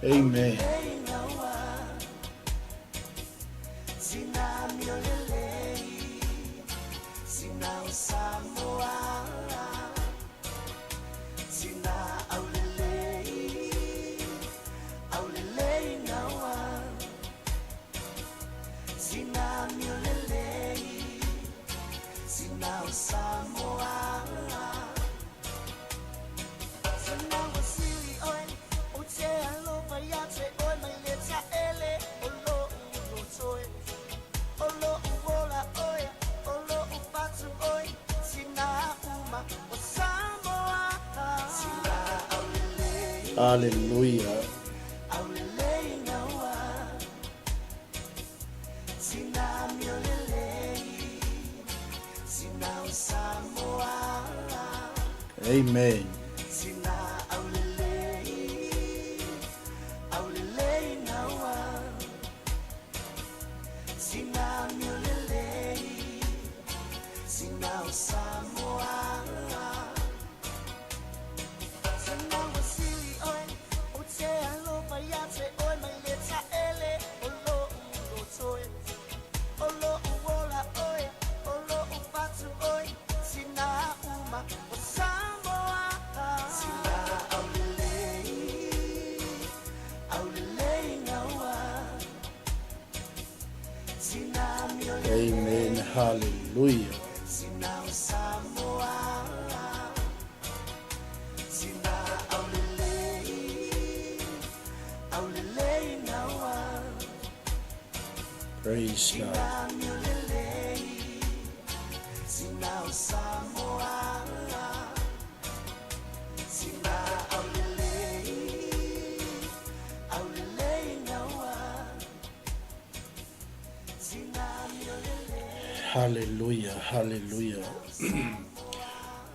Amen. Hallelujah. Amen. Amen. Hallelujah. Praise God. Hallelujah, hallelujah.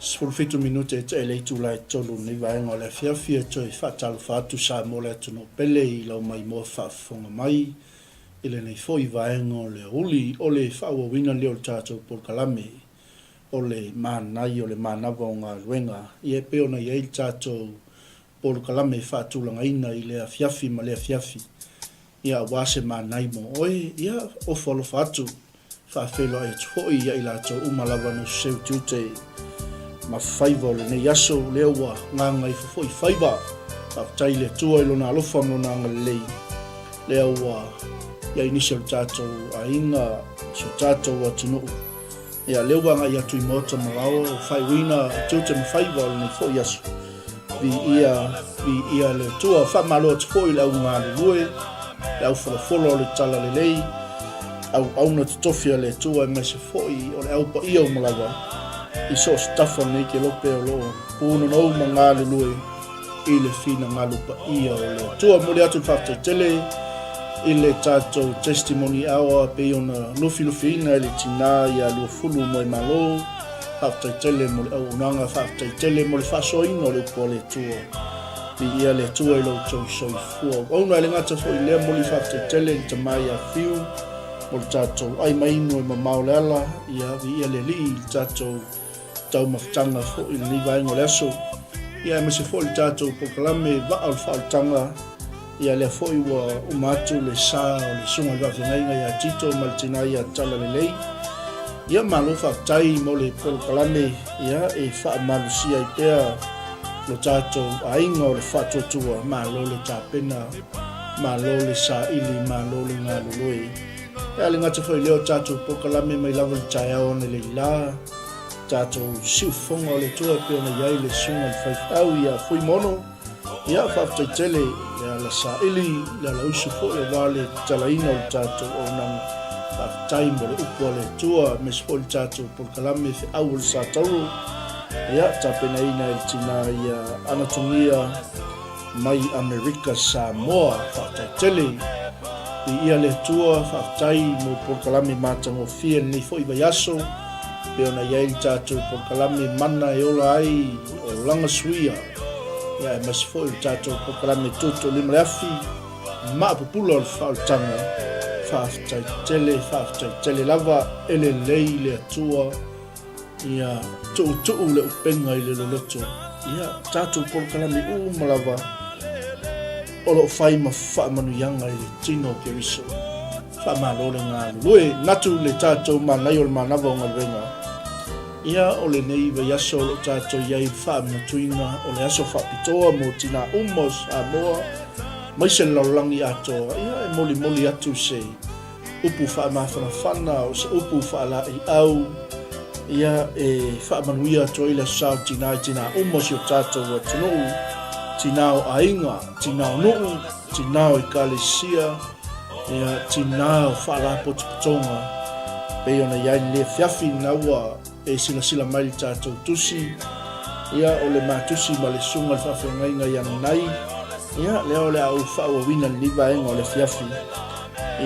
17 minute e te le itula e tolu nei vaega o le afiafi e toe faatalofa atu Samoa le atunuu pele i lau maimoa faafofoga mai i lenei foi vaega o le aoauli o le faaauauina lea o le tatou polokalame o le manai o le manava o galuega ia e pei ona i ai le tatou polokalame e faatulagaina i lea afiafi ma lea afiafi ia aua se manai mo oe ia ofo alofa atu Faafeiloai atu foi ia i latou uma lava na seu tiute ma faiva o lenei aso, lea ua gagaifo foi faiva. Faafetai i le Atua i Lona alofa ma Lona agalelei, lea ua i ai nisi o le tatou aiga, si o tatou atunuu. Ia, lea ua agai atu i maota ma laoa, ua faaiuina tiute ma faiva o lenei foi aso. Viia, viia le Atua. Faamalo atu foi i le au galulue, le au folafolo o le Talalelei, auauna totofi a le Atua aemaise foi o le au paia uma lava i so o se tafa o lenei kelope o lo o punonou ma galulue i le finagalo paia o le Atua. Momoli atu le faafetai tele i le tatou testimony hour pei ona lufilufiina e le tina ia Luafulu Moemalo. Faafetai tele mo le auaunaga, faafetai tele mo le faasoaina o le upu a le Atua. Viia le Atua i lo outou soifua auauna. E le gata foi i lea, momoli faafetai tele i le tama ia Fiu mo le tatou ai ma inu e mamao le ala. Ia, viia le Alii i le tatou taumafataga foi i lenei vaega o le aso. Ia, aemaise foi le tatou polokalame Vaa o le Faaolataga. Ia, lea foi ua uma atu le sa o le Susuga i le Faafeagaiga ia Tito ma le tina ia Talalelei. Ia, malo faafetai mo le polokalame, ia, e faamalosia ai pea lo tatou aiga o le faatuatua. Malo le tapena, malo le saili, malo le galulue. E le gata foi i lea o tatou polokalame mai lava i le taeao analeila, tatou siufofoga o le Atua e pei ona i ai le Susuga i le Faifeau ia Fuimono. Ia, faafetai tele i le ala saili, le ala usu foi aua le tatalaina o le tatou auaunaga. Faafetai mo le upu a le Atua, aemaise foi le tatou polokalame Feau o le Satauro. Ia, tapenaina e le tina ia Anatogia mai Amerika Samoa. Faafetai tele. Viia le Atua, faafetai mo polokalame matagofie i lenei foi vaiaso, pei ona i ai le tatou polokalame Mana e Ola Ai o Lagasuia, ia aemaise foi o le tatou polokalame Tuutuulima le Afi, Maapupula o le Faaolataga. Faafetai tele, faafetai tele lava, e lelei le Atua. Ia tuutuu le upega i le loloto. Ia, tatou polokalame uma lava. o lo o fai ma faamanuiaga i le tino o Keriso. Faamalo le galulue. Manatu le tatou manaia o le manava o galuega. Ia, o lenei vaiaso o lo o tatou i ai i le faamanatuina o le aso faapitoa mo tinā uma o Samoa, maise le lalolagi atoa, ia e molimoli atu se upu faamafanafana, o se upu faalaeiau, ia e faamanuia atu ai le Aso Sa o Tinā i tinā uma o si o tatou atunuu, tinā o aiga, tinā o nuu, tinā o ekalesia, ia tinā o faalapotopotoga, pei ona i ai lenei afiafi, lena ua e silasila mai i le tatou tusi, ia, o le ma tusi ma le susuga i le faafeagaiga ia Nanai, ia, lea o le a ou faaauauina lenei vaega o le afiafi,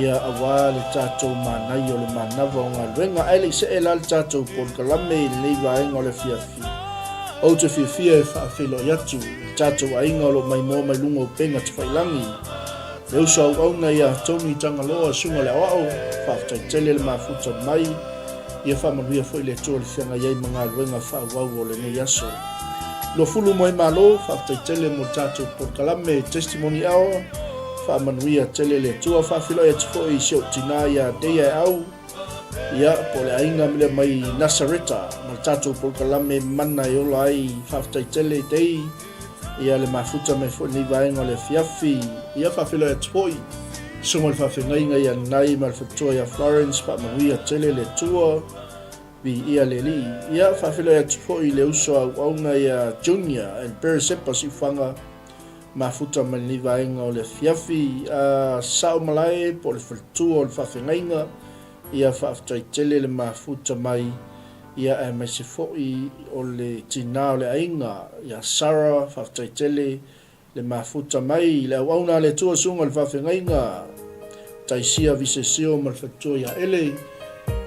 ia, aua le tatou manaia o le manava o galuega. Ae le i see la le tatou polokalame i lenei vaega o le afiafi, ou te fiafia e faafeiloai atu i le tatou aiga o lo o maimoa mai luga o upega tafailagi, Le uso auauna ia Tony Tagaloa Susuga i le Aoao, faafetai tele le mafuta mai, ia faamanuia foi le Atua i le feagai ai ma galuega faaauau o lenei aso. Luafulu Moemalo, faafetai tele mo le tatou polokalame Testimony Hour, faamanuia tele le Atua. Faafeiloai atu foi i si ou tina ia Deia Eau, ia po o le aiga lea mai Nasareta ma le tatou polokalame Mana e Ola Ai, faafetai tele Dei. Ia le mafuta mai foi lenei vaega o le afiafi. Ia faafeiloai atu foi susuga i le faafeagaiga ia Nai ma le faletua ia Florence, faamanuia tele le Atua, viia le Alii. Ia faafeiloai atu foi i le uso a auauna ia Junior and Peresepa Siufaga, mafuta mai lenei vaega o le afiafi. A Sao Malae po o le faletua o le faafeagaiga, ia faafetai tele le mafuta mai. Ia aemaise foi o le tina o le aiga ia Sarah, faafetai tele le mafuta mai i le auauna a le Atua Susuga i le Faafeagaiga Taisia Visesio ma le faletua ia Ele.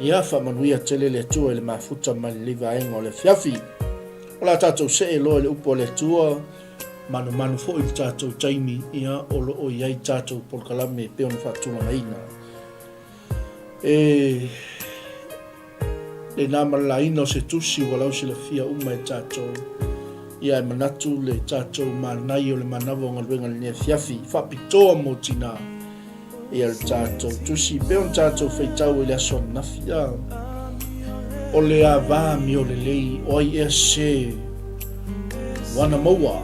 Ia faamanuia tele le Atua i le mafuta mai lenei vaega o le afiafi. O le a tatou see loa i le upu a le Atua, manumanu foi i le tatou taimi, ia o lo o i ai tatou polokalame e pei ona faatulagaina. E lena ma le laina o se tusi ua lausilafia uma e tatou. Ia e manatu le tatou manai o le manava o galuega i lenei afiafi faapitoa mo tina. Ia le tatou tusi pei ona tatou faitau i le aso ananafi. A o le ava amio lelei o ai ea se ua maua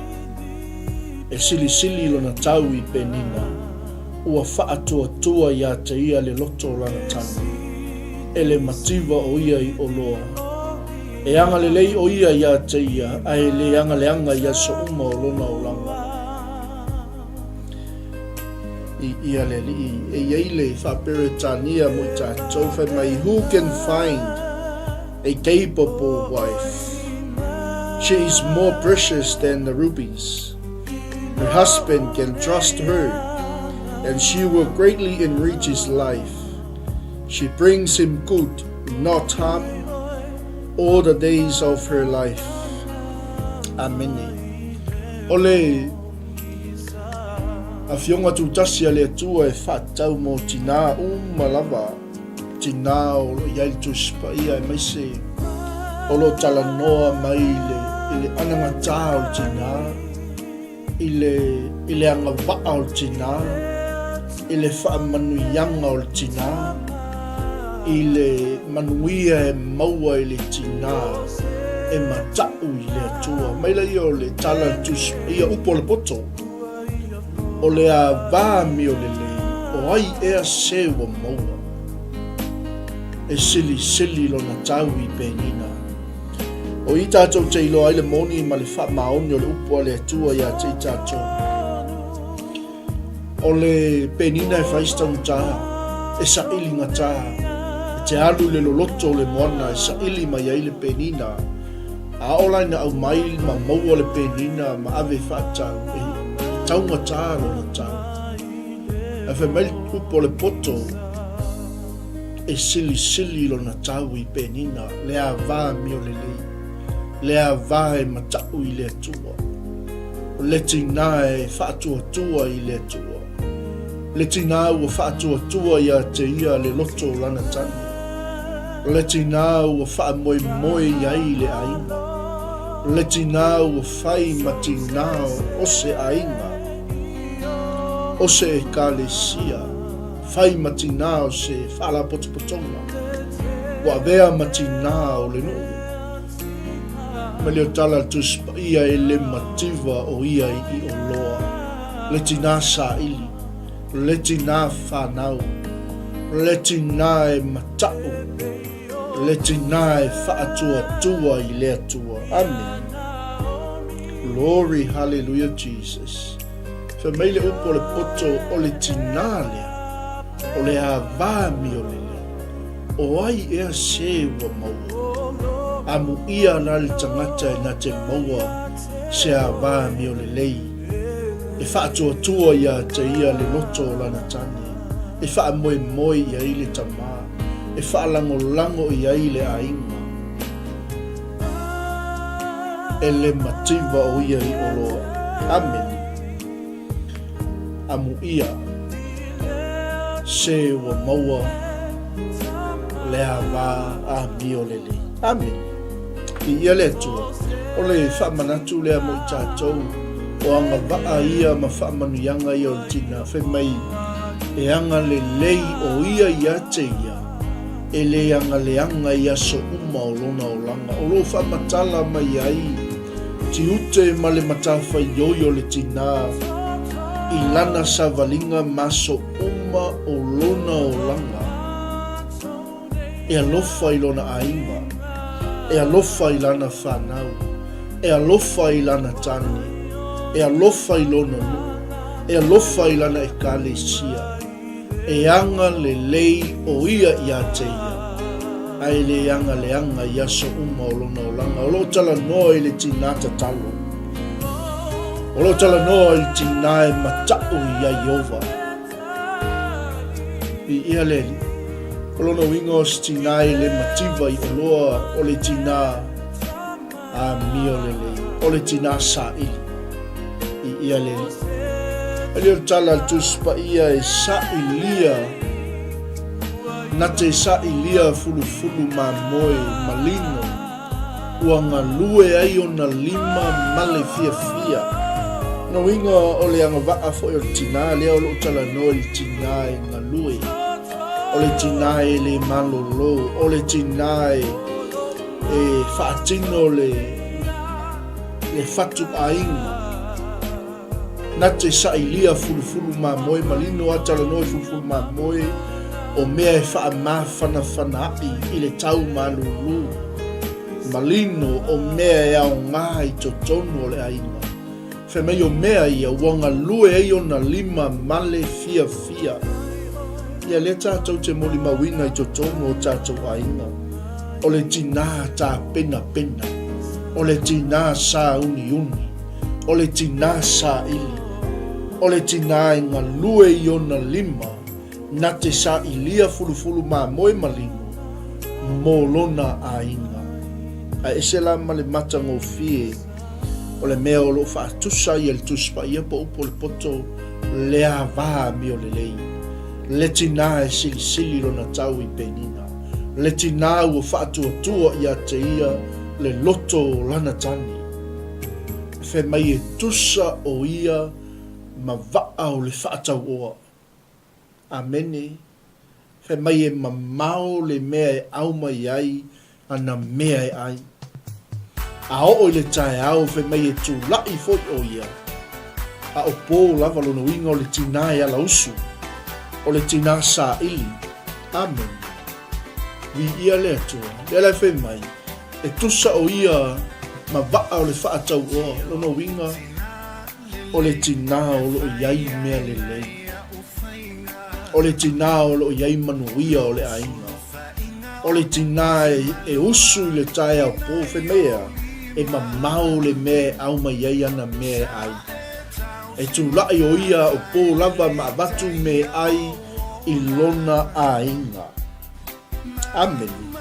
e silisili lona tau i Penina ua faatuatua ia te ia le loto o lana tane. E le mativa o ia i oloa. E agalelei o ia ia te ia, a e le agaleaga i aso uma o lona olaga. I ia le Alii, e i ai le Faa-Peretania mo i tatou, fai mai, Who can find a capable wife? She is more precious than the rubies. Her husband can trust her, and she will greatly enrich his life. She brings him good, not harm, all the days of her life. Amene. O le Afioga tutasi a le Atua e faatatau mo tinā uma lava, tinā o lo o i ai le Tusi Paia aemaise o lo o talanoa mai i le, i le anagatā o le tinā, i le, i le agavaa o le tinā, i le faamanuiaga o le tinā, i le manuia e maua i le tinā e mataʻu i le Atua. Mai laia o le tala a le Tusi Paia, upu o le poto, o le ava amio lelei, o ai ea se ua maua? E silisili lona tau i Penina. O i tatou te iloa ai le moni ma le faamaoni o le upu a le Atua ia te i tatou. O le penina e fai se taugata, e saili gata, e te alu i le loloto o le moana e saili mai ai le penina. A oo la ina aumai ma maua le penina ma ave faatau, e taugata lona tau. Ae fai mai le upu o le poto, E silisili lona tau i Penina, le ava amio lelei, le ava e mataʻu i le Atua, o le tinā e faatuatua i le Atua, le tinā ua faatuatua ia te ia le loto o lana tane, o le tinā ua faamoemoe i ai le aiga, o le tinā ua fai ma tinā o se aiga. o se Ekalesia, fai ma tinā o se faalapotopotoga, ua avea ma tinā o le nuu. Ma leo tala a le Tusi Paia e le mativa o ia i Ioloa, le tinā saili, le tinā fanau, le tinā e mataʻu, le tinā e faatuatua i le Atua. Amene. Glory, hallelujah, Jesus. Fai mai le upu o le poto o le tinā lea, o le ava miolele, o ai ea se ua maua? Amuia la le tagata e na te maua se ava miolelei, e faatuatua ia te ia le loto o lana tane, e faamoemoe i ai le tama, e faalagolago i ai le aiga. E le mativa o ia i oloa. Amene. Amuia se ua maua le ava amio lelei. Amene. Viia le Atua. O le faamanatu lea mo i tatou, o agavaa ia ma faamanuiaga ia o le tina, fai mai e agalelei o ia ia te ia, e le agaleaga i aso uma o lona olaga, o lo o faamatala mai ai tiute ma le matafaioi o le tinā i lana savaliga ma aso uma o lona olaga, e alofa i lona aiga, e alofa i lana fanau, e alofa i lana tane, e alofa i lona nuu, e alofa i lana ekalesia. E aga lelei o ia iā te ia, a e le aga leaga i aso uma o lona olaga. O lo o talanoa i le tinā tatalo. O lo o talanoa i le tinā e mataʻu iā Ieova. Viia le Alii. O lona uiga o se tinā e le mativa i oloa o le tinā Amio lelei, o le tinā saili i ia le alii. E le o le tala a le Tusi Paia e sailia, na te sailia fulufulu mamoe malino, ua galue ai ona lima ma le fiafia. Lona uiga o le agavaa foi o le tinā lea o lo o talanoa i le tinā e galue, o le tinā e le malolo, o le tinā e E faatino le le fatu aiga. Na te sailia fulufulu mamoe malino a talanoa i fulufulu mamoe o mea e faamafanafana aʻi i le tau malūlū malino o mea e aoga i totonu o le aiga. Fai mai o mea ia ua galue ai ona lima male fiafia. Ia lea tatou te molimauina i totonu o tatou aiga, o le tinā tapenapena, o le tinā sāuniuni, o le tinā saili, o le tinā e galue i ona lima na te sailia fulufulu mamoe malino mo lona aiga. A ese la ma le matagofie O le mea o lo o faatusa ia le Tusi Paia po upu o le poto le ava amio lelei, le tinā e silisili lona tau i Penina, le tinā ua faatuatua ia te ia le loto o lana tane. Fai mai e tusa o ia ma vaa o le faatauoa. Amene. Fai mai e mamao le mea e au mai ai ana mea e ai. A oo i le taeao fai mai e tulaʻi foi ʻo ia, a o pō lava lona uiga o le tinā e ala usu, o le tinā saili. Amene. Viia le Atua. Lea la e fai mai, e tusa ʻo ia ma vaa o le faatauoa, lona uiga, O le tinā o lo o i ai mea lelei. O le tinā o lo o i ai manuia o le aiga. O le tinā e, e usu i le taeao pō, fai mai e a, e mamao le mea e au mai ai ana mea e ai. E tulaʻi o ia o pō lava ma avatu me ai i lona aiga. Amene.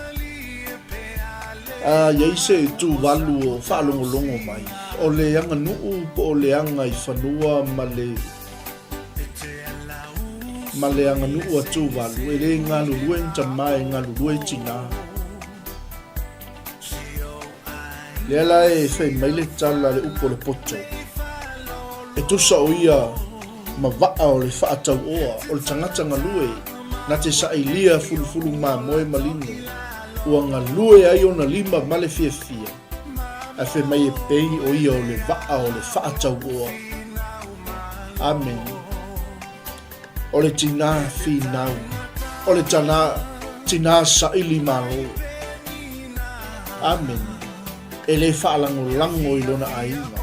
A i ai se Tuvalu o faalogologo mai, o le aganuu po o le aga i fanua ma le ma le aganuu a Tuvalu, e le galulue ni tama e galulue tinā. Lea la e fai mai le tala le upu o le poto. E tusa o ia. ma vaa o le faatauoa, o le tagata galue, na te sailia fulufulu mamoe ma lino, ua galue ai ona lima ma le fiafia, ae fai mai e pei o ia o le vaa o le faatauoa. Amene. O le tinā finau, o le tanā, tinā saili malo. Amene. E le faalagolago i lona aiga,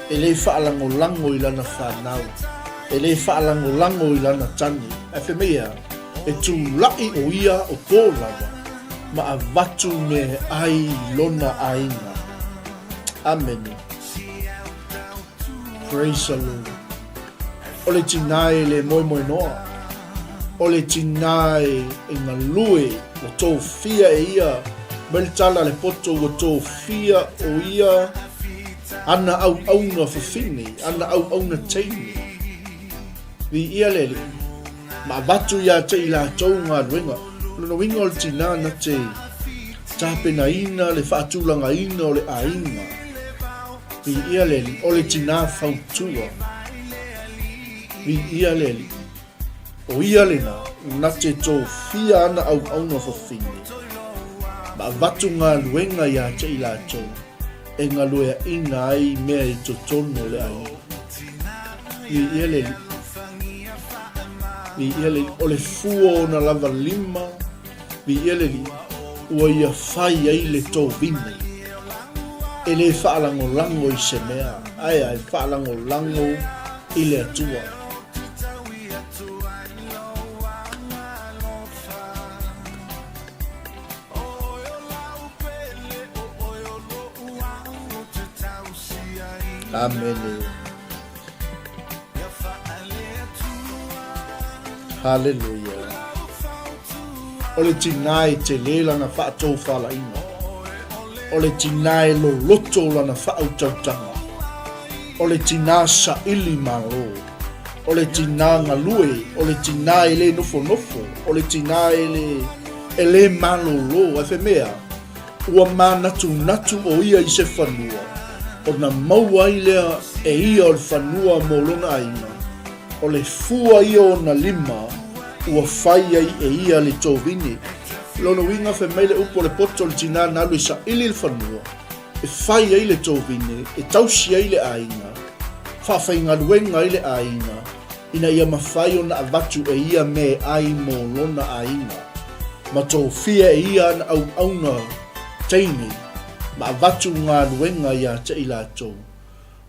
e le faalagolago i lana fanau, e le faalagolago i lana tane. Ae fai mai e a? E tulaʻi o ia o pō lava ma avatu me ai i lona aiga. Amene. Praise the Lord. O le tinā e le moemoenoa, o le tinā e galue, ua tofia e ia, mai le tala a le poto ua tofia o ia ana auauna fafine, ana auauna teine. Viia le Alii, ma avatu ia te i latou galuega. O lona uiga o le tinā na te tapenaina le faatulagaina o le aiga. Viia le Alii, o le tinā fautua. Viia le Alii. O ia lena, na te tofia ana auauna fafine, ma avatu galuega ia te i latou, e galueaina ai mea i totonu o le aiga. Viia le Alii. Viia le Alii. O le fua o ona lava lima, Viia le Alii, ua ia fai ai le tovine. E le faalagolago i se mea, ae a e faalagolago i le Atua. Amene. Haleluia. O le tinā e tele lana faatofalaiga. O le tinā e loloto lana faautautaga. O le tinā saili malo. O le tinā galue. O le tinā e le nofonofo. O le tinā e le, e le malolo. Ae fai mea, Ua mānatunatu ʻo ia i se fanua, ona maua ai lea e ia o le fanua mo lona aiga, o le fua ia o ona lima ua fai ai e ia le tovine. Lona uiga fai mai le upu o le poto o le tinā na alu e saili le fanua, e fai ai le tovine, e tausi ai le aiga, faafaigaluega ai le aiga, ina ia mafai ona avatu e ia me ai mo lona aiga, ma tofia e ia ana auauna teine ma avatu galuega ia te i latou,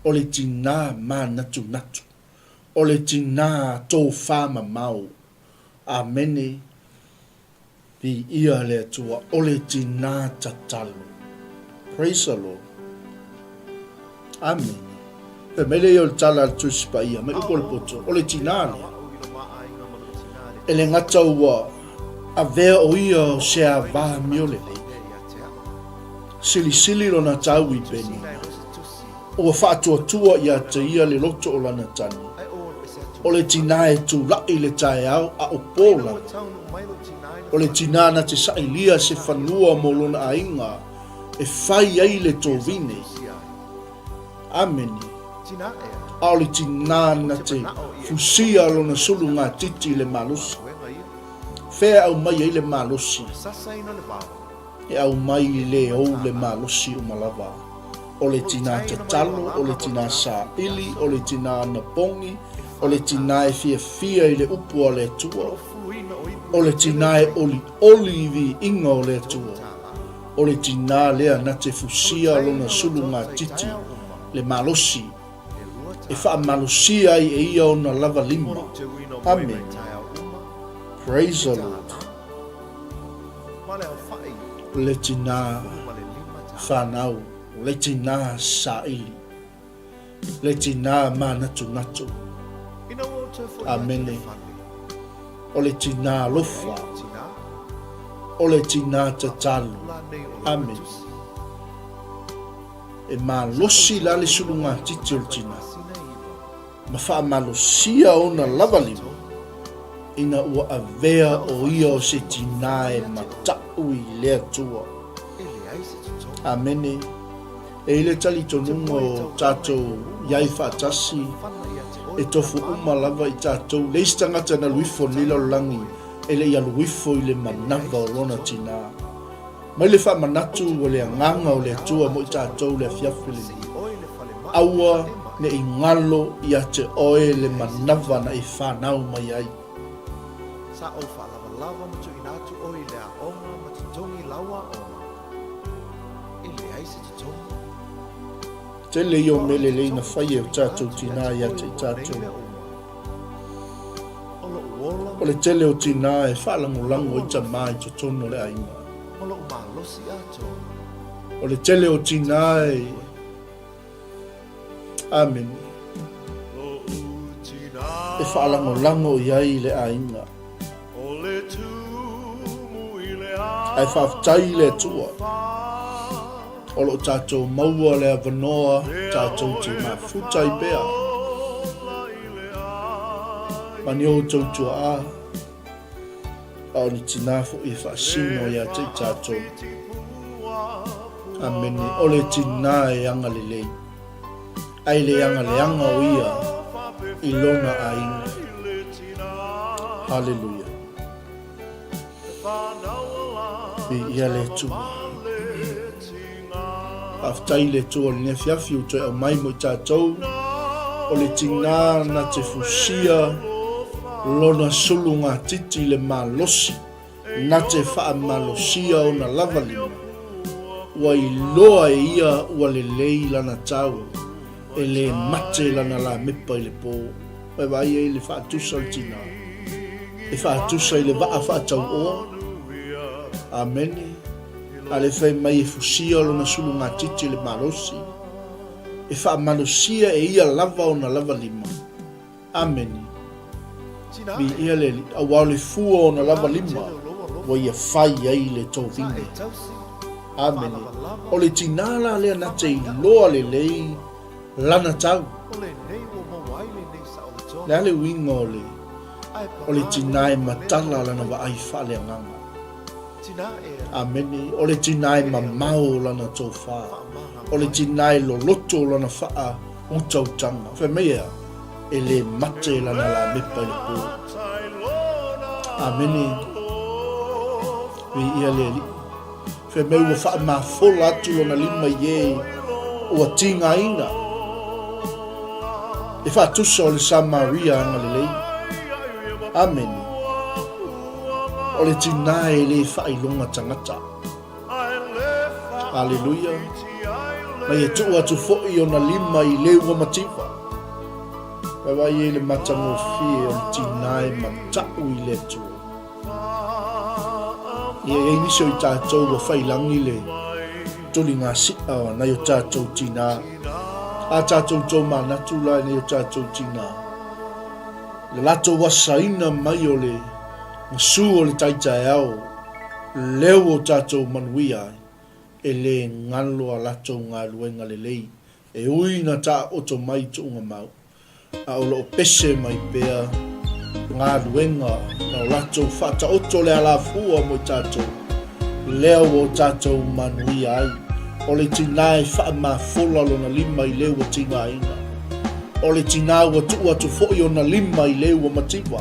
o le tinā mānatunatu, o le tinā tofamamao. Amene. Viia le Atua, o le tinā tatalo. Praise the Lord. Amene. Fai mai lea o le tala a le Tusi Paia, mai upu o le poto, o le tinā lea. E le gata ua avea o ia o se avā miolelei. Silisili lona tau i Penina. Ua faatuatua ia te ia le loto o lana tane. O le tinā e tulaʻi i le taeao a o pō lava. O le tinā na te sailia se fanua mo lona aiga e fai ai le tovine. Amene. A o le tinā na te fusia lona sulu gatiti i le malosi. Fea e aumai ai le malosi? E aumai i le ou le malosi uma lava. O le tinā tatalo, o le tinā saili, o le tinā anapogi, o le tinā e fiafia i le upu a le Atua, o le tinā e olioli i viiga o le Atua, o le tinā lea na te fusia lona sulugatiti, le malosi, e faamalosia ai e ia ona lava lima. Amene. Praise the Lord. Le tinā whānau, le tinā saili, le tinā mānatunatu. Amene. O le tinā alofa, o le tinā tatalo. Amene. E malosi la le sulugatiti o le tinā. Ma faamalosia ona lava lima, ina ua avea ʻo ia o se tinā e mataʻu i le Atua. Amene. E i ai le talitonuga o tatou i ai faatasi, e tofu uma lava i tatou. Leai se tagata na alu ifo i lenei lalolagi e le i alu ifo i le manava o lona tina. Mai le faamanatu o le Agaga o le Atua mo i tatou le afiafi lenei. Aua ne i galo ia te oe le manava na e fanau mai ai. Sa ou faalavalava ma tuuina atu oe i le aoga ma totogi lau aoga. E leai se totogi. Tele ia o mea lelei na fai e o tatou tina ia te i tatou. O le tele o tina e faalagolago ai tama i totonu o le aiga. O le tele o tina e Amene. E faalagolago i ai le aiga. Ae faafetai i le Atua o lo o tatou maua le avanoa tatou te mafuta ai pea ma ni outou tuaa a o ni tinā foi e faasino ia te i tatou. Amene. O le tinā e agalelei, a e le agaleaga o ia i lona aiga. Haleluia. Viia le Atua. Faafetai i le Atua o lenei afiafi ua toe aumai mo i tatou. O le tinā na te fusia lona sulugatiti i le malosi, na te faamalosia ona lava lima. Ua iloa e ia ua lelei lana tau, e le mate lana lamepa i le po. Ua vaai ai le faatusa o le tinā, e faatusa i le vaa faatauoa. Amene. A le fai mai e fusia lona sulugatiti i le malosi, e faamalosia e ia lava ona lava lima. Amene. Viia le Alii, aua o le fua o ona lava lima ua ia fai ai le tovine. Amene. O le tinā la lea na te iloa lelei lana tau. Le a le uiga o le o le tinā e matala lana vaai faaleagaga? Amene. O le tinā e mamao lana tofa. O le tinā e loloto lana faa utautaga. Fai mai e a? E le mate lana lamepa i le po. Amene. Viia le Alii. Fai mai ua faamafola atu lona lima i e ua tigaina. E faatusa o le Samaria agalelei. Amene. O le tinā e le faailoga tagata. Aleluia. Mai e tuu atu foi ona lima i le ua mativa. Vaai ai le matagofie o le tinā e mataʻu i le Atua. Ia i ai nisi o i tatou ua failangi le tuligasiʻa o nai o tatou tinā. A tatou tomanatu la i nai o tatou tinā, le latou asaina mai o le gasu o le tai taeao, lea ua o tatou manuia ai, e le galo a latou galuega lelei e ui na taoto mai i tuugamau. a o lo o pese mai pea galuega na o latou faataoto le alafua mo i tatou, lea ua o tatou manuia ai. O le tinā e faamafola lona lima i le ua tigaina. O le tinā ua tuu atu foi ona lima i le ua mativa.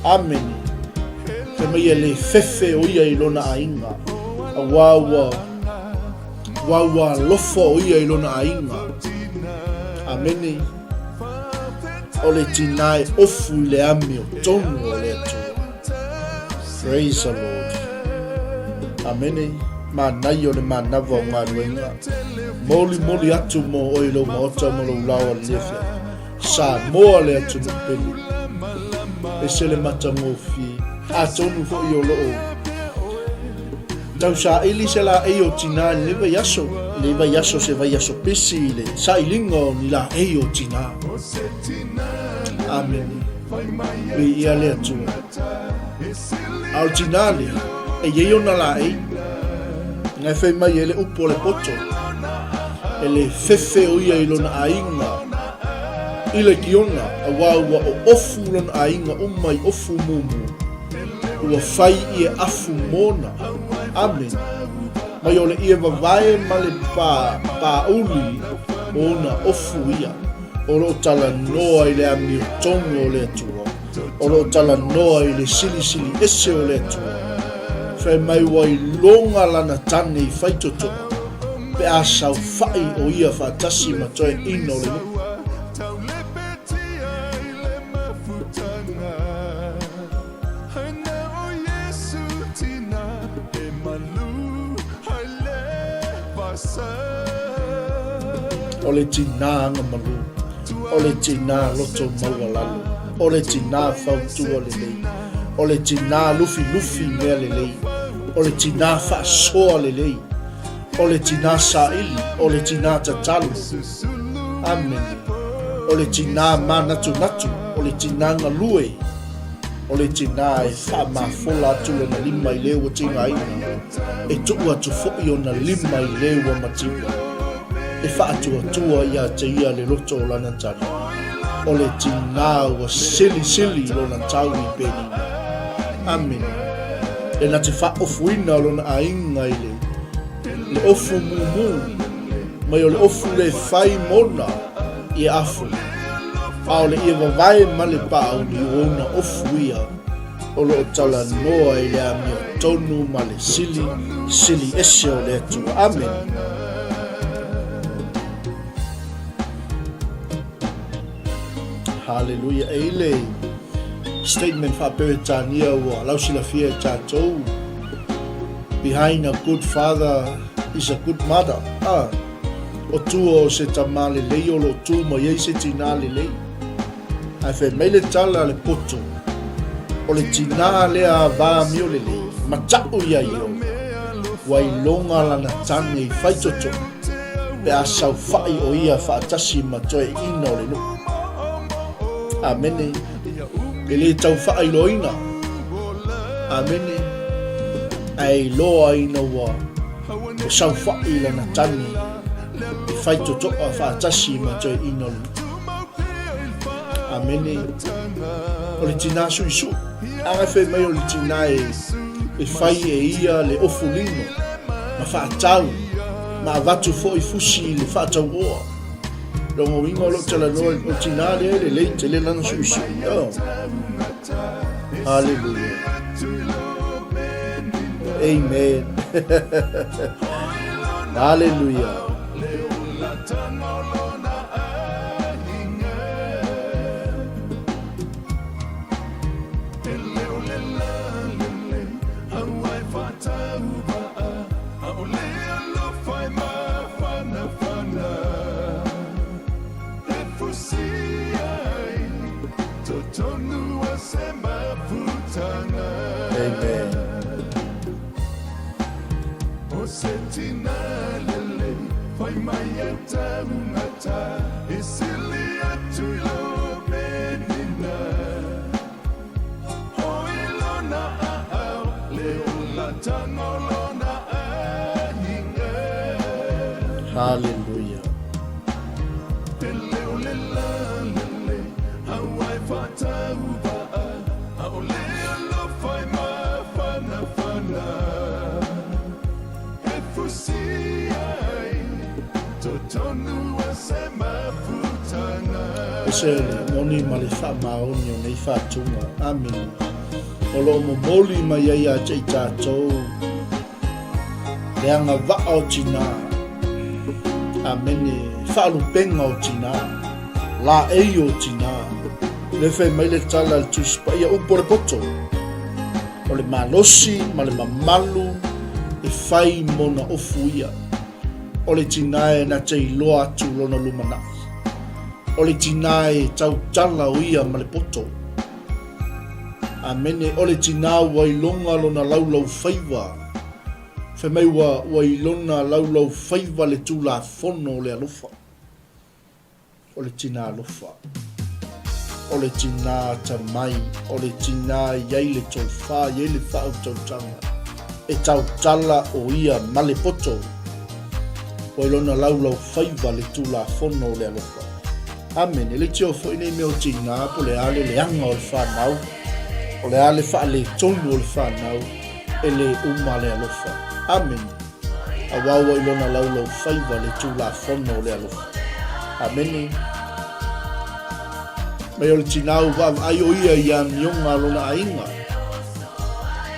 Amene. Fai mai e le fefe o ia i lona aiga, auā ua Ua ua alofa o ia i lona aiga. Amene. O le tinā e ofu i le amio tonu o le Atua. Praise the Lord. Amene. Manaia o le manava o galuega. Molimoli atu mo oe i lou maota ma lou lao aliliafia. Samoa le atunuu pele. Ese le matagofie. Atonu foi o loo tausaili se laei o tinā i lenei vaiaso. Lenei vaiaso se vaiaso pisi i le sailiga o ni laei o tinā. Amene. Viia le Atua. A o le tinā lea, e i ai ona laei. Na e fai mai ai le upu a le poto, e le fefe o ia i lona aiga i le kiona, auā ua oofu lona aiga uma i ofu mumu, ua fai i e afu mona. Amene. Mai o le ie vavae ma le pa, pāuli o ona ofu ia, o lo o talanoa i le amiotonu o le Atua, o lo o talanoa i le silisili ese o le Atua. Fai mai ua iloga lana tane i faitotoa, pe a saofai o ia faatasi ma toeaina o le nuu. O le tinā agamalu, o le tinā loto maualalo, o le tinā fautua lelei, o le tinā lufilufi mea lelei, o le tinā faasoa lelei, o le tinā saili, o le tinā tatalo. Amene. O le tinā mānatunatu, o le tinā galue. O le tinā e faamafola atu lona lima i le ua tigaina, e tuu atu foi ona lima i le ua mativa, e faatuatua ia te ia le loto o lana tali. O le tinā ua silisili lona tau i Penina. Amene. E na te faaofuina o lona aiga i le, le ofu mumu, mai o le ofu le fai mona i afu. A o le ie vavae ma le paauli o ona ofu ia o lo o talanoa i le amiotonu ma le sili, sili ese o le Atua. Amene. Haleluia. E i le statement faa-Peretania ua lausilafia e tatou, Behind a good father is a good mother. Ah, o tua o se tamā lelei o lo o tū mai ai se tinā lelei. Ae fai mai le tala a le poto, o le tinā lea a vā mio lelei, mataʻu ia i ona, ua iloga lana tane i faitotoa, pe a saofaʻi o ia faatasi ma toeaiina o le nuu. Amene. E le tau faailoaina. Amene. Ae iloa ina ua ua saofaʻi lana tane i faitotoa faatasi ma toeaiina o le nuu. Amene. O le tinā suʻisuʻi. A fai mai o le tinā e, e fai e ia le ofu lino ma faatau ma avatu foi fusi i le faatauoa. Lona uiga o lou talanoa o le tinā lea e lelei tele lana suʻisuʻi. Oh. Hallelujah. Amen. Hallelujah. Amen. Hallelujah. E se le moni ma le faamaoni o nei faatuga. Amene. O lo o momoli mai ai ia te i tatou le agavaa o tinā. Amene. Faalupenga o tinā. Laei o tinā. Le fai mai le tala a le Tusi Paia, upu o le poto. O le malosi ma le mamalu e fai mona ofu ia. O le tinā e na te iloa atu lona lumanai. O le tinā e tautala o ia ma le poto. Amene. O le tinā ua iloga lona laulau faiva. Fai mai ua, ua ilona laulau faiva le Tulafono o le alofa. O le tinā alofa. O le tinā atamai. O le tinā i ai le tofa, i ai le faautautaga. E tautala o ia ma le poto. Ua ilona laulau faiva le Tulafono o le alofa. Amene. E le tio foi nei mea o tinā, po le a le leaga o le whanau, o le a le faaletonu o le whanau, e le uma le alofa. Amene. Aua ua i lona laulaufaiva le Tulafono o le alofa. Amene. Mai o le tinā ua vaavaai o ia i amioga a lona aiga.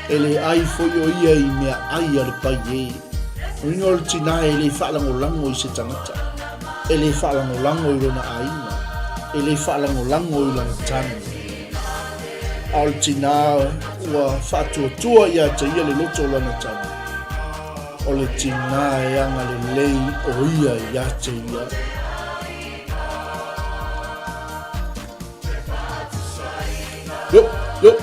E le ai foi o ia i mea ai a le pai e. Uiga o le tinā e le faalagolago i se tagata. E le faalagolago i lona aiga. E le faalagolago i lana tane. A o le tinā ua faatuatua ia te ia le loto o lana tane. O le tinā e agalelei o ia ia te ia. Yo, yo.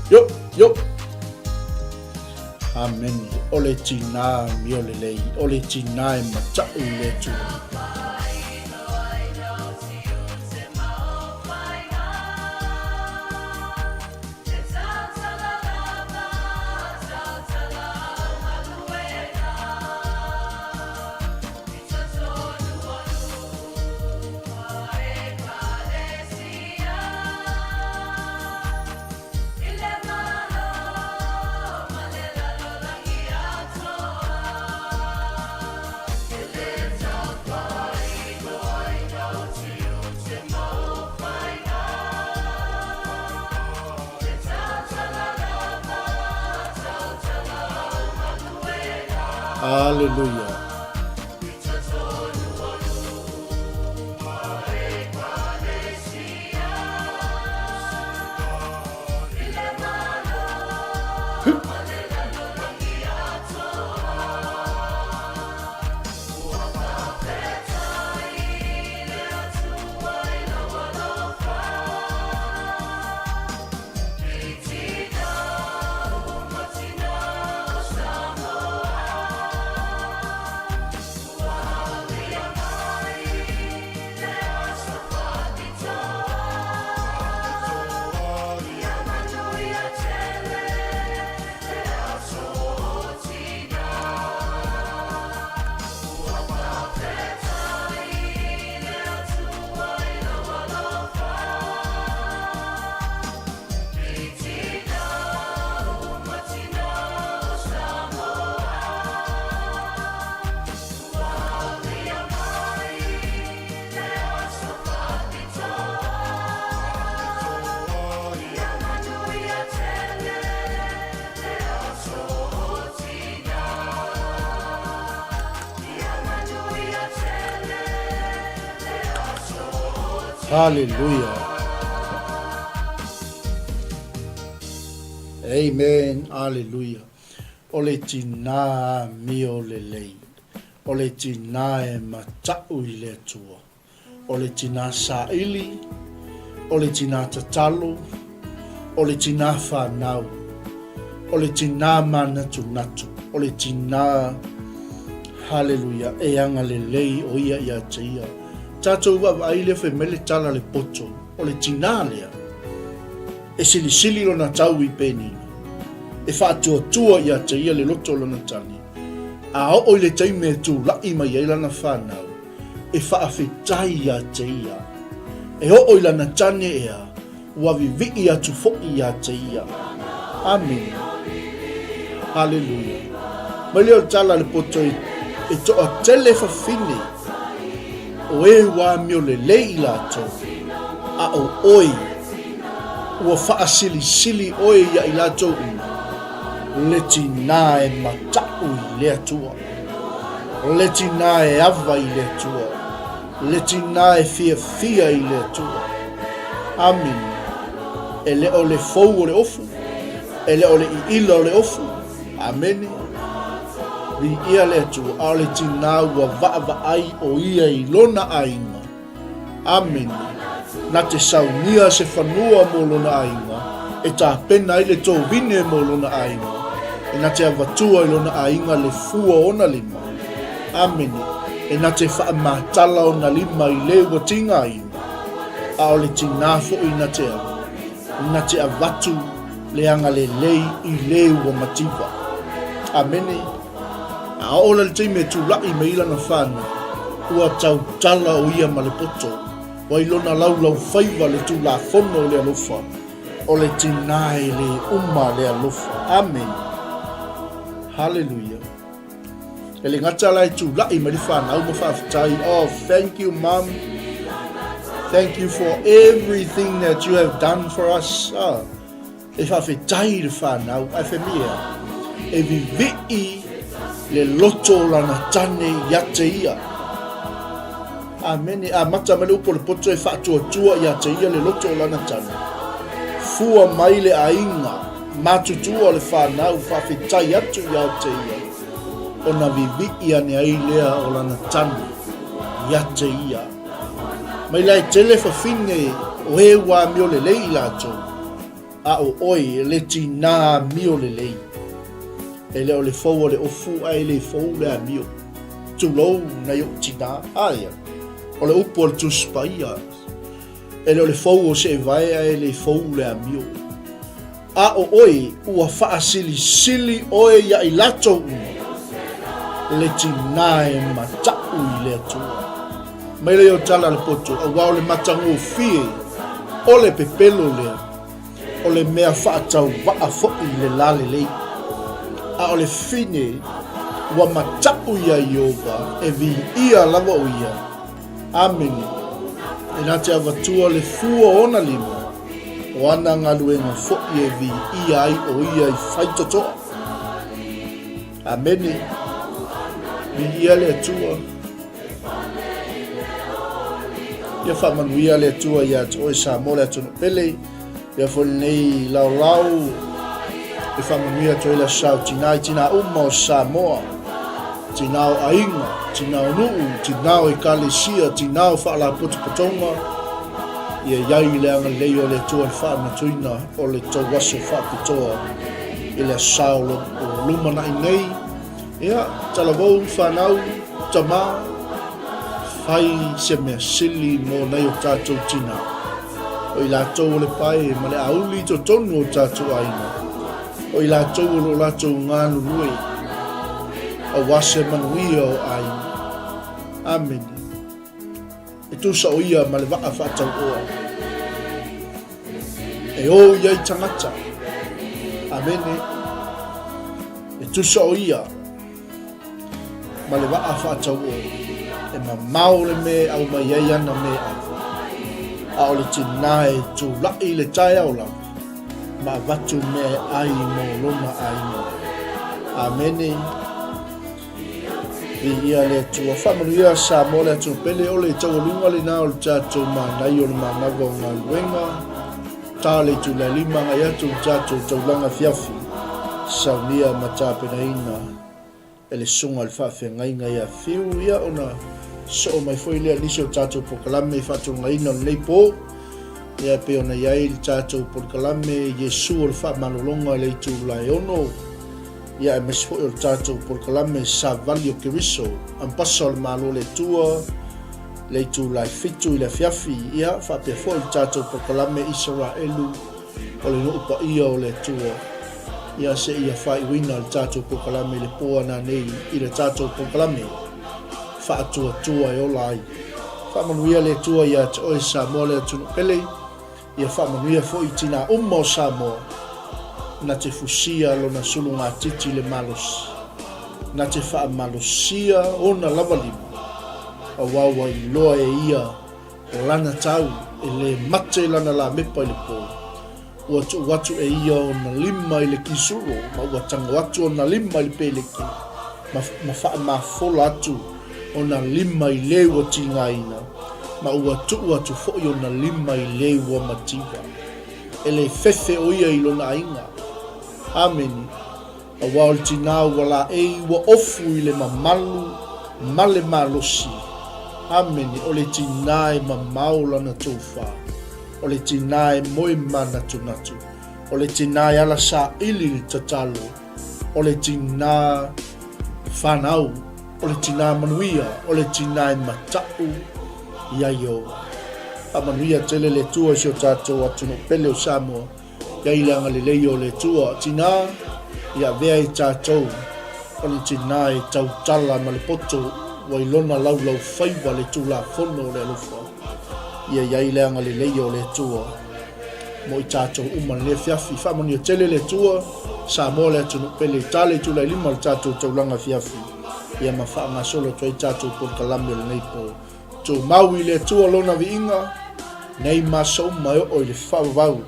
Yo, yo. Amene. O le tinā mio lelei, o le tinā e mataʻu i le Atua. Hallelujah. Hallelujah. Amen. Hallelujah. O le tinā mio lelei. O le tinā e mataʻu i le Atua. O le tinā saili, o le tinā tatalo, o le tinā whānau, o le tinā mānatunatu, o le tinā, haleluia, e agalelei o ia ia te ia. Tātou vaavaai lea fai mai le tala le poto, o le tinā lea, e silisili lona tau i Penina, e faatuatua ia te ia le loto o lona tane, a oo i le taimi e tula'i mai ai lana whānau, e faafetai iā te ia. E oo i lana tane ea, ua vivii atu foʻi iā te ia. Amene. Haleluia. Mai lea o le tala a le poto e, e toatele fafine o e ua amio lelei i latou, a o oe, ua faasilisili oe ia i latou uma, le tinā e mataʻu i le Atua. Le tinā e ava i le Atua. Le tinā e fiafia i le Atua. Amene. E le o le fou o le ofu, e le o le iila o le ofu. Amene. Viia le Atua, a o le tinā ua vaavaai o ia i lona aiga. Amene. Na te saunia se fanua mo lona aiga, e tapena ai le tovine mo lona aiga, e na te avatua i lona aiga le fua o ona lima. Amene. E na te faamatala ona lima i le ua tigaina, a o le tinā foi na te ava, na te avatu le agalelei i le ua mativa. Amene. A oo la le taimi e tulaʻi mai ai lana fanau, ua tautala o ia ma le poto, ua i lona laulaufaiva le Tulafono o le alofa, o le tinā e lē uma le alofa. Amene. Haleluia. E le gata la e tulaʻi mai le fanau ma faafetai, Oh, thank you, Mum. Thank you for everything that you have done for us. Ah. E faafetai i le fanau, ae fai mai e a? E vivii le loto o lana tane ia te ia. Amene. Amata mai le upu o le poto e faatuatua ia te ia le loto o lana tane. Fua mai le aiga, matutua o le fanau, faafetai atu ia te ia, ona vivii ane ai lea o lana tane ia te ia. Mai la e tele fafine o e ua amio lelei i latou, a o oe le tinā amio lelei. E le o le fou o le ofu ae le fou le amio. Tulou nai o'u tinā. Aia, o le upu a le Tusi Paia, e le o le fou o seevae ae le fou le amio. A o oe, ua faasilisili oe iā i latou uma, le tinā e mataʻu i le Atua. Mai lea o tala a le poto, auā o le matagofie o le pepelo lea, o le mea faatauvaa foi i le lalelei. A o le fine, ua mataʻu iā Ieova, e viia lava o ia. Amene. E na te avatua le fua o ona lima, o ana galuega foi e viia ai o ia i faitotoa. Amene. Viia le Atua. Ia faamanuia le Atua ia te oe Samoa le atunuu pele. Ia foi lenei laolao e faamanuia atu ai le aso o tinā i tinā uma o Samoa, tinā o aiga, tinā o nuu, tinā o ekalesia, tinā o faalapotopotoga, ia i ai le agalelei o le Atua i le faamanatuina o le tou aso faapitoa i le aso o lumanai nei. Ia, talavou, fanau, tama, fai se mea sili mo nai o tatou tina. O i latou o le pae ma le auli i totonu o tatou aiga. O i latou o lo latou galulue aua se manuia o aiga. Amene. E tusa o ia ma le vaa faatauoa. E o i ai tagata. Amene. E tusa o ia ma le vaa faatauoa. E mamao le mea e aumai ai ana meaai. A o le tinā e tulaʻi i le taeao lava ma avatu mea e ai mo lona aiga. Amene. Viia le Atua. Faamanuia Samoa le Atua pele o le taualuga lena o le tatou manaia o le manava o galuega. Ta le itula e lima agai atu le tatou taulaga afiafi. Saunia ma tapenaina e le susuga i le faafeagaiga ia Fiu ia ona soo mai foi lea nisi o tatou polokalame faatulagaina o lenei po. Ia e pei ona i ai le tatou polokalame Iesu o le faamalologa i le itula e 6. Ia aemaise foi o le tatou polokalame Savali o Keriso, Ambasa o le Malo o le Atua, le itula e 7 i le afiafi, ia faapea foi le tatou polokalame Isaraelu o le nuu paia o le Atua. Ia seia faaiuina le tatou polokalame i le po ana nei i le tatou polokalame Faatuatua e Ola Ai. Faamanuia le Atua ia te oe Samoa le atunuu pele. Ia faamanuia foi i tinā uma o Samoa na te fusia lona sulugatiti i le malosi, na te faamalosia ona lava lima, auā ua iloa e ia lana tau e lē mate lana lamepa i le pō. Ua tuu atu e ia ona lima i le kisuro ma ua tango atu ona lima i le peleke ma, ma faamafola atu ona lima i le ua tigaina, ma ua tuu atu foi ona lima i le ua mativa. E le fefe o ia i lona aiga. Amene. Aua o le tinā ua laei ua ofu i le mamalu ma le malosi. Amene. O le tinā e mamao lana tofa. O le tinā e moe manatunatu. O le tinā e ala saili le tatalo. O le tinā whanau. O le tinā manuia. O le tinā e mataʻu iā Ieova. Faamanuia tele le Atua i si o tātou atunuu pele o Samoa. Ia i le agalelei o le Atua, tinā, ia avea i tātou, o le tinā e tautala ma le poto ua i lona laulau faiva le Tulafono o le alofa. Ia i ai le agalelei o le Atua mo i tātou uma lenei afiafi. Faamanuia tele le Atua, Samoa le atunuu pele i tale itula e lima le tātou taulaga afiafi, ia ma faagasolo atu ai tātou polokalame o lenei po. Tumau i le Atua Lona viiga, nei ma aso uma e oo i le faavavau,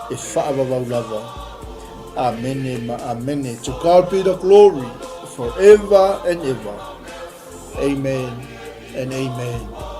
e faavavau lava. Amene ma amene. To God be the glory forever and ever. Amen and amen.